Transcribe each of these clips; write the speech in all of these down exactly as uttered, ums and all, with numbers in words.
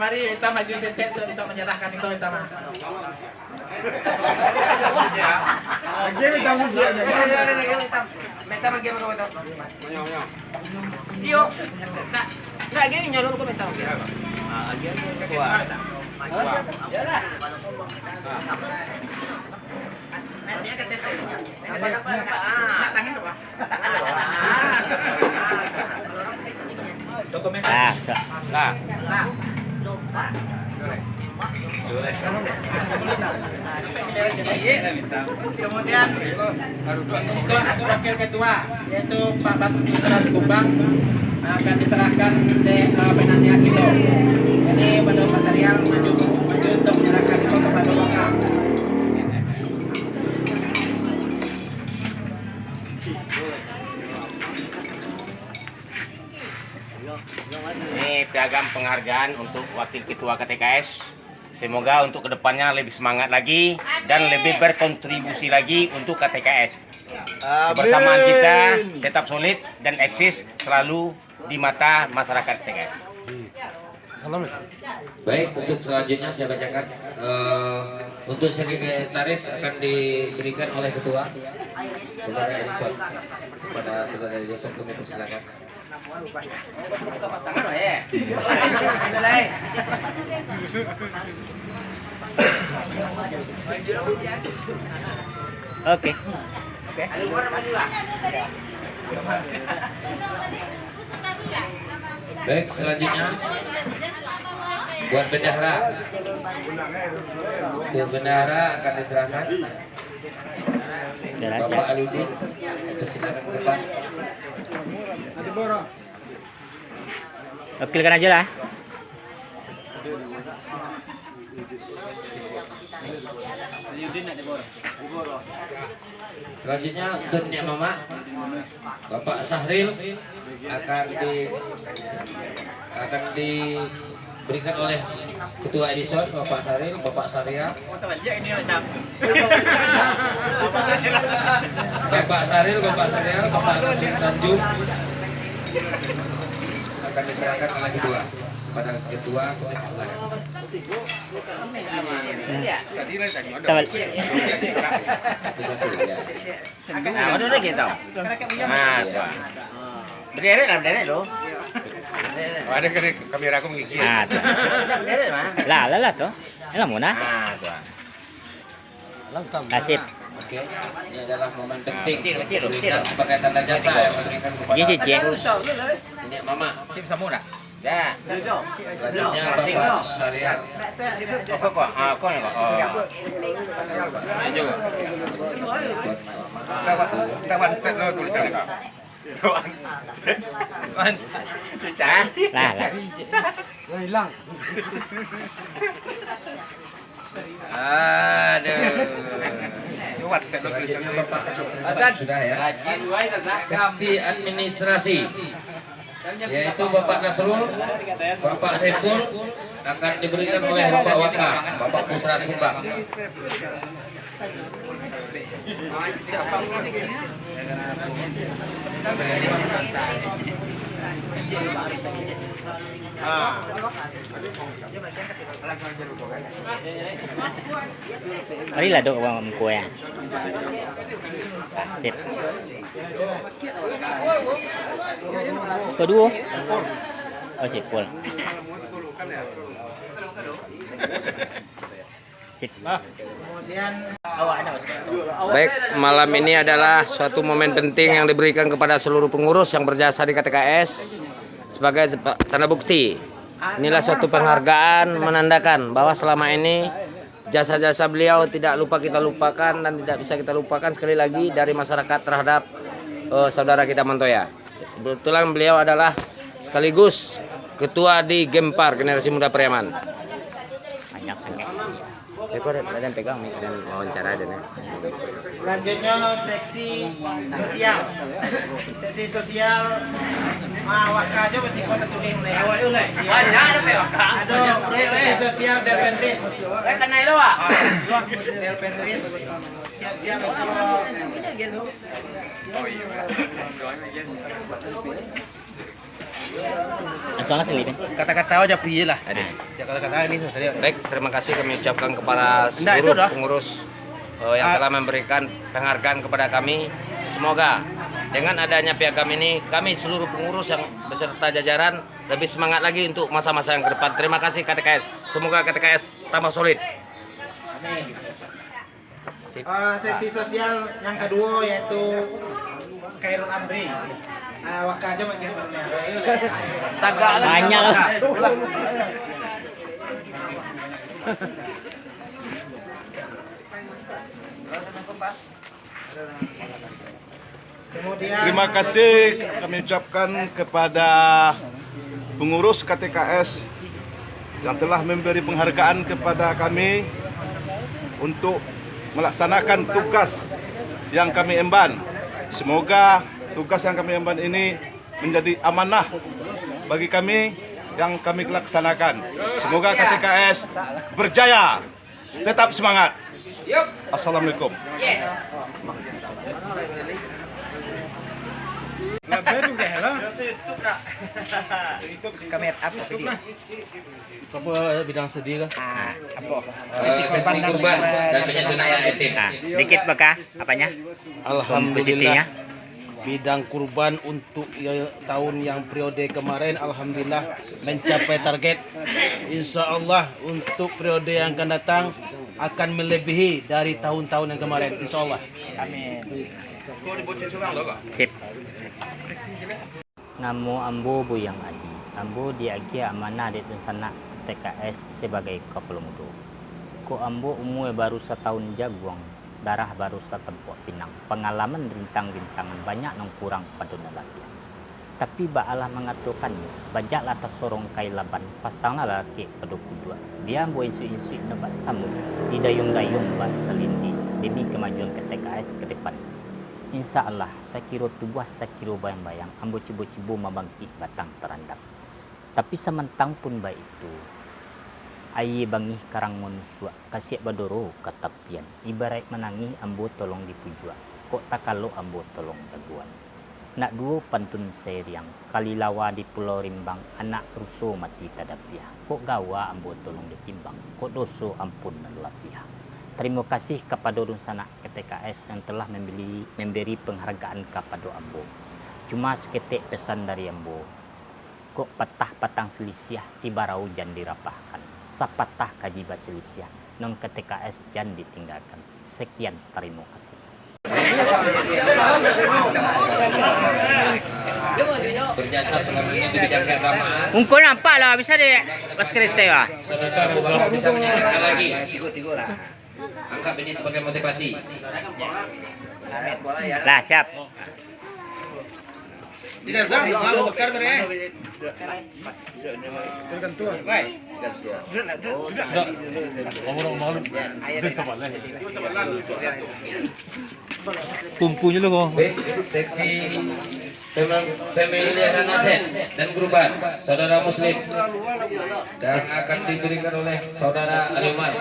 Mari, kita maju setek tu, kita menyerahkan itu, kita mah. Iyo. Nak, nak gini nyolong ko minta. Ah, agian tu kuat. Kuat. Nak tangan tu, Pak. Ah, sa- Nah. Kemudian, untuk wakil ketua, yaitu Pak Bas Busra Sikumbang, akan diserahkan dek, eh, penasihat kita. Jadi, pada Pak Sarial maju, maju untuk menyerahkan itu kepada Bapak. Ini piagam penghargaan untuk Wakil Ketua K T K S. Semoga untuk kedepannya lebih semangat lagi dan lebih berkontribusi lagi untuk K T K S. Kebersamaan kita tetap solid dan eksis selalu di mata masyarakat K T K S. Baik, untuk selanjutnya saya bacakan. Eh, untuk sekretaris akan diberikan oleh ketua, Saudara Edison. Kepada Saudara Edison kami persilakan. Oke. Baik, selanjutnya buat bendahara. Untuk bendahara akan diserahkan. Bapak Aludin, itu silakan ke depan. Wakilkan aja lah. Selanjutnya untuk Niniak Mamak, Bapak Sahril akan di akan diberikan oleh Ketua Edison, Bapak Sahril, Bapak Saria. Bapak Sahril, Bapak Saria, Bapak Nasir Tanjung akan diserahkan oleh ketua kepada ketua. Satu-satu, ya. Nah, baru lagi tau. Nah, tu. Berdiri lah, berdiri tu. Ada ke kamera aku menggigit? Ah, tu. Dah berdiri mah. Lah, lah, lah tu. Lah muna. Ah, tu. Nasib. Oke. Ini adalah momen penting. Kecil, kecil, kecil. Sebagai tanda jasa yang diberikan kepada Niniak Mamak. Cip sama dah. Dah. Selanjutnya Bapak Syariah. Kau, kau, ah, kau ni, kau. Oh. Ini juga. Kawan, kawan, kawan, tulisan kau. Kawan. Hah? Lah, lah. Hilang. Aduh. Selanjutnya Bapak Nasrul sudah ya. Seksi administrasi, yaitu Bapak Nasrul, Bapak Saiful akan diberikan oleh Bapak Waka, Bapak Pusra Sikumbang. Mari lah dok bawah muko ya. Sip. Kedua. Oh, Sipul. Sip. Baik, malam ini adalah suatu momen penting yang diberikan kepada seluruh pengurus yang berjasa di K T K S sebagai sepa-, tanda bukti. Inilah suatu penghargaan menandakan bahwa selama ini jasa-jasa beliau tidak lupa kita lupakan dan tidak bisa kita lupakan sekali lagi dari masyarakat terhadap, eh, saudara kita Montoya. Kebetulan beliau adalah sekaligus ketua di Gempar Generasi Muda Pariaman. Banyak sangat. Eko, dan pegang mic dan wawancara dan ya. Selanjutnya seksi sosial. Seksi sosial, ah, Waka aja masih kota suling mulai. Aduh, seksi sosial Delpendris. Delpendris. Siap-siap untuk. Langsung lah sendiri. Kata-kata aja, Pri, lah. Ada. Ya, kata-kata ini saja. Baik, terima kasih kami ucapkan kepada seluruh pengurus, eh, yang telah memberikan penghargaan kepada kami. Semoga dengan adanya piagam ini, kami seluruh pengurus yang beserta jajaran lebih semangat lagi untuk masa-masa yang ke depan. Terima kasih K T K S. Semoga K T K S tambah solid. Amin. Sip. Ah, sesi sosial yang kedua yaitu Khairul Amri. Ah, waka aja bagi Khairul Amri. Tagak lah. Banyak lah. Terima kasih kami ucapkan kepada pengurus K T K S yang telah memberi penghargaan kepada kami untuk melaksanakan tugas yang kami emban. Semoga tugas yang kami emban ini menjadi amanah bagi kami yang kami laksanakan. Semoga K T K S berjaya. Tetap semangat. Assalamualaikum. Kamera apa tadi? Apa bidang sedih kah? Ah, apa? Eh, sesi kurban dan penyandang yatim. Ah, sedikit baka apanya? Alhamdulillah. Komposisinya? Bidang kurban untuk, ya, tahun yang periode kemarin, alhamdulillah mencapai target. Insya Allah untuk periode yang akan datang akan melebihi dari tahun-tahun yang kemarin, insya Allah. Amin. Sip. Namo ambo Buyang Adi. Ambo diagiah amanah dek dunsanak K T K S sabagai kapalo mudo. Kok ambo umua baru satahun jaguang, darah baru satampuak pinang, pangalaman rintang-rintangan banyak nan kurang pado nan labiah. Tapi baalah mangatokannyo, bajaklah tasorong kai laban, pasanglah lakek pado kuduak. Bia ambo insuik-insuik nan bak samuik, didayung-dayung bak salindi, demi kamajuan K T K S ka depan. Insya Allah, sakiro tubuah, sakiro bayang-bayang, ambo cubo-cubo mambangkik batang tarandam. Tapi samantang pun baitu, aia bangih karang manusuak, kasiak badoro ka tapian, ibaraik manangih ambo tolong dipujuak, kok takalok ambo tolong jagoan. Nak duo pantun sairiang, kalilawa di Pulau Rimbang, anak ruso mati tadapiah, kok gawa ambo tolong ditimbang, kok doso ampun nan lapiah. Tarimo kasih kapado dunsanak K T K S yang telah mambali-, mambari panghargaan kapado ambo. Cuma saketek pesan dari ambo, kok patah patang salisiah, tibarau jan dirapahkan. Sapatah kaji basalisiah, nan K T K S jan ditinggakan. Sekian, tarimo kasih. Berjasa selama ini di bidang keagamaan. Ungkun nampak lah, bisa di Mas Kriste lah. Saudara Abu Bakar bisa menyampaikan lagi. Anggap ini sebagai motivasi. Lah, siap. Tumpunya lo kau. Baik, seksi pemang-, pemeliharaan aset dan kurban, Saudara Muslim, dan akan diberikan oleh Saudara Ali Umar.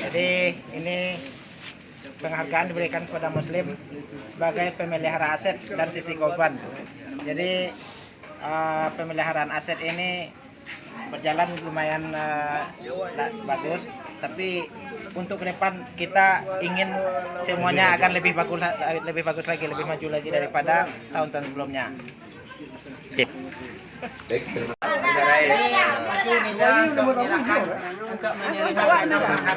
Jadi, ini penghargaan diberikan kepada Muslim sebagai pemelihara aset dan sisi korban. Jadi, eh, pemeliharaan aset ini berjalan lumayan, eh, la-, bagus, tapi untuk ke depan kita ingin semuanya akan lebih bagus la-, lebih bagus lagi, lebih maju lagi daripada tahun-tahun sebelumnya. Sip.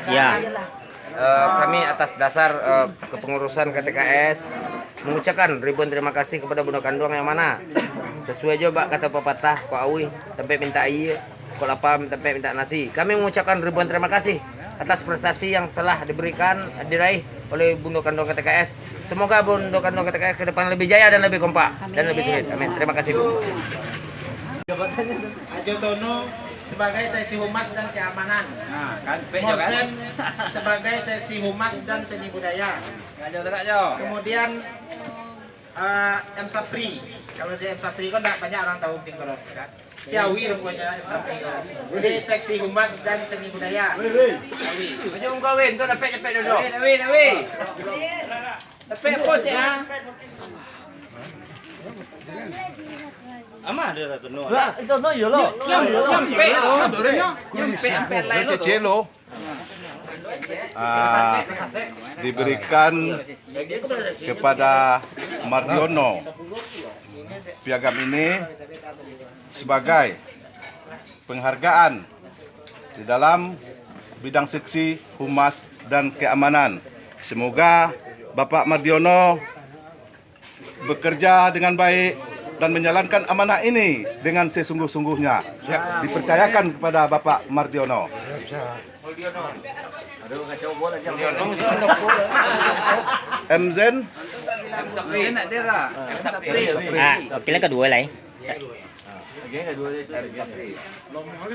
Ya. Eh, kami atas dasar, eh, kepengurusan K T K S mengucapkan ribuan terima kasih kepada Bundo Kanduang yang mana sesuai jo bak kata papatah, kok auih tampek mintak aia, kok lapa tampek mintak nasi. Kami mengucapkan ribuan terima kasih atas prestasi yang telah diberikan, diraih oleh Bundo Kanduang K T K S. Semoga Bundo Kanduang K T K S ke depan lebih jaya dan lebih kompak dan lebih solid. Amin. Terima kasih, Bu. Ajo Tono sebagai seksi humas dan keamanan. Nah, kan, pek jo, kan? Morsen sebagai seksi humas dan seni budaya. Kemudian, eh, M Sapri. Kalau si M Sapri kan ndak banyak orang tahu mungkin kalau. Siawi rupanya, M Sapri. Jadi seksi humas dan seni budaya. Siawi. Macam kawin tu, dapek-dapek duduk. Dapek, dapek. Dapek apa, cek, ah? Amah ada satu no. Lah, itu no, yo lo. Nyam, nyam, pek lo. Nyam, pek, pek, lain lo. Kecil lo. Ah, diberikan kepada Mardiono piagam ini sebagai penghargaan di dalam bidang seksi, humas, dan keamanan. Semoga Bapak Mardiono bekerja dengan baik dan menjalankan amanah ini dengan sesungguh-sungguhnya. Dipercayakan kepada Bapak Mardiono. M Zen. Ah, oke lah, kedua lah, eh.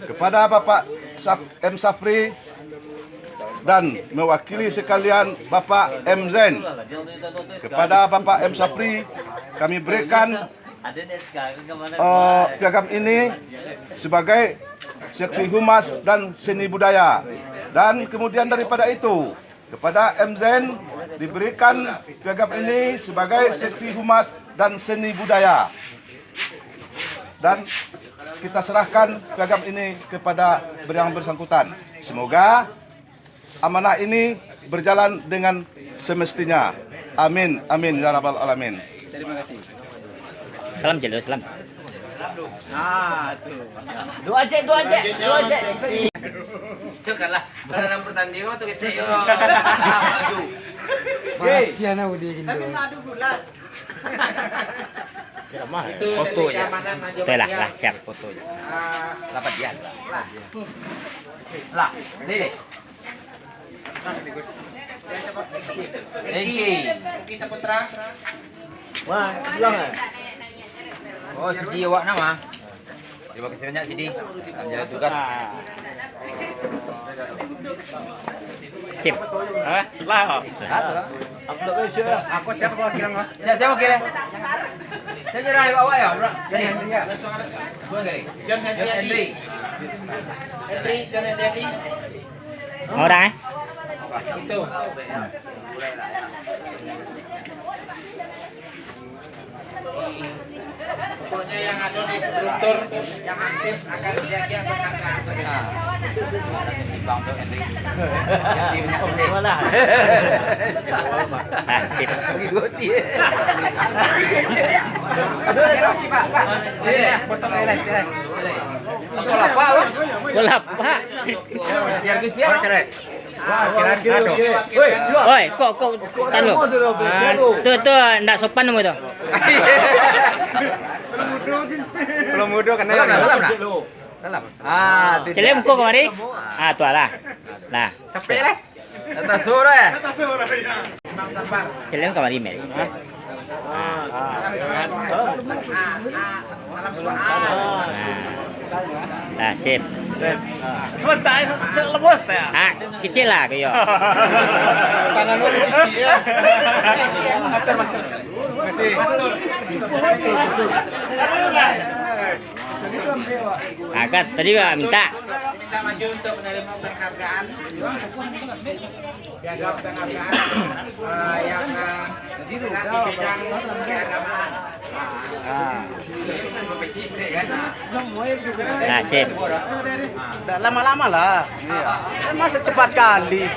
Kepada Bapak Saf-, M Sapri dan mewakili sekalian Bapak M Zen. Kepada Bapak M Sapri, kami berikan, eh, piagam ini sebagai seksi humas dan seni budaya. Dan kemudian daripada itu, kepada M Zen diberikan piagam ini sebagai seksi humas dan seni budaya. Dan kita serahkan piagam ini kepada yang bersangkutan. Semoga amanah ini berjalan dengan semestinya. Amin, amin, ya rabbal alamin. Terima kasih. Salam, Celo, salam. Ah, tu. Doa, Cek, doa, Cek, doa, Cek. Itu kalah. Karena dalam pertandingan tu kita, yo. Maju. Kasihan aku dia gini. Tapi madu bulat. Ceramah, ya? Foto je. Betul lah, lah, siap. Foto je. Lah, dia. Lah, ni, ni. Eki. Eki Saputra. Wah, pulang, eh? Oh, sidi awak nama? Terima kasih banyak, sidi. Menjalani tugas. Sip. Hah? Lah. Lah, tu lah. Aku siapa kau kira kau? Siapa, siapa kira? Saya kira awak ya, bro. Jadi, ya. John Henry. Henry, John Henry. Orang, eh? Itu. Pokoknya yang ada di struktur yang aktif akan diagiah penghargaan saja. Nah. Bang tu Henry. Yang timnya Henry. Ah, sip. Bagi dua tim. Potong lain. Bola apa? Bola apa? Biar Gusti. Wah, kira-kira tu. Oi, kok, kok, tahan lu. Ah, tu, tu, ndak sopan nama tu. Kalau mudo kena. Dalam, dalam, dalam. Ah, tu. Celem ko kamari. Ah, tu lah. Nah. Capek lah. Atas suruh, eh? Celem kamari, Mel. Nah, sip. Sebentar, se-, se-, lepas, ya? Ah, kecil lah, kayo. Tangan lu kecil, ya. Master, master. Makasih. Nah, kan, tadi juga minta. Minta maju untuk menerima penghargaan. Piagam penghargaan, eh, yang, eh, di bidang keagamaan. Nah, sip. Ndak lama-lama lah. Iya. Kan masa cepat kali.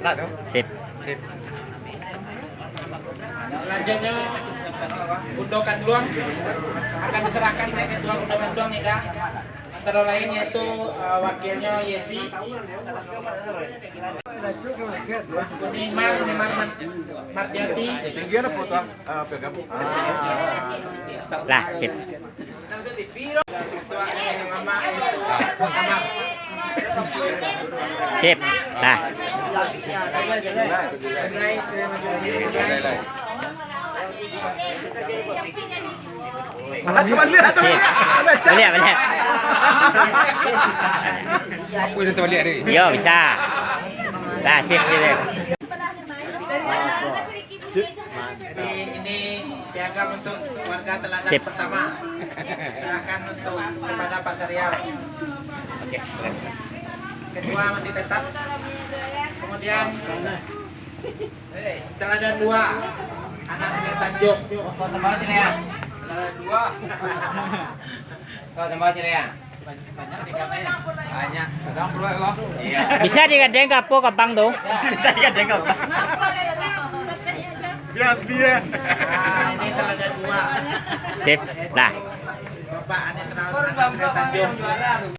Nah. Sip. Selanjutnya, Undo Kanduang akan diserahkan ke Ketua Undo Kanduang, Ida. Antara lain yaitu, eh, wakilnya Yesi, Nimar, Nimar Mar-, Mardiati. Tinggi ada foto, eh, pegang. Lah, sip. Sip. Nah. Sip. Baliak, baliak. Apa yang terbalik tadi? Yo, bisa. Lah, sip, sip, sip. Teladan Sip. Pertama. Silakan untuk kepada Pak Sarial. Oke, silakan. Ketua masih tetap. Kemudian teladan dua, anak Senin Tanjung. Kau tambah sini ya. Teladan dua. Kau tambah sini ya. Banyak. Sedang pula lo. Iya. Bisa digadeng ka apo kabang tu? Bisa digadeng ka apo? Dia asli ya. Nah, ini teladan dua. Sip. Dah. Bapak Anies Ra-, Anies Ra Tanjung.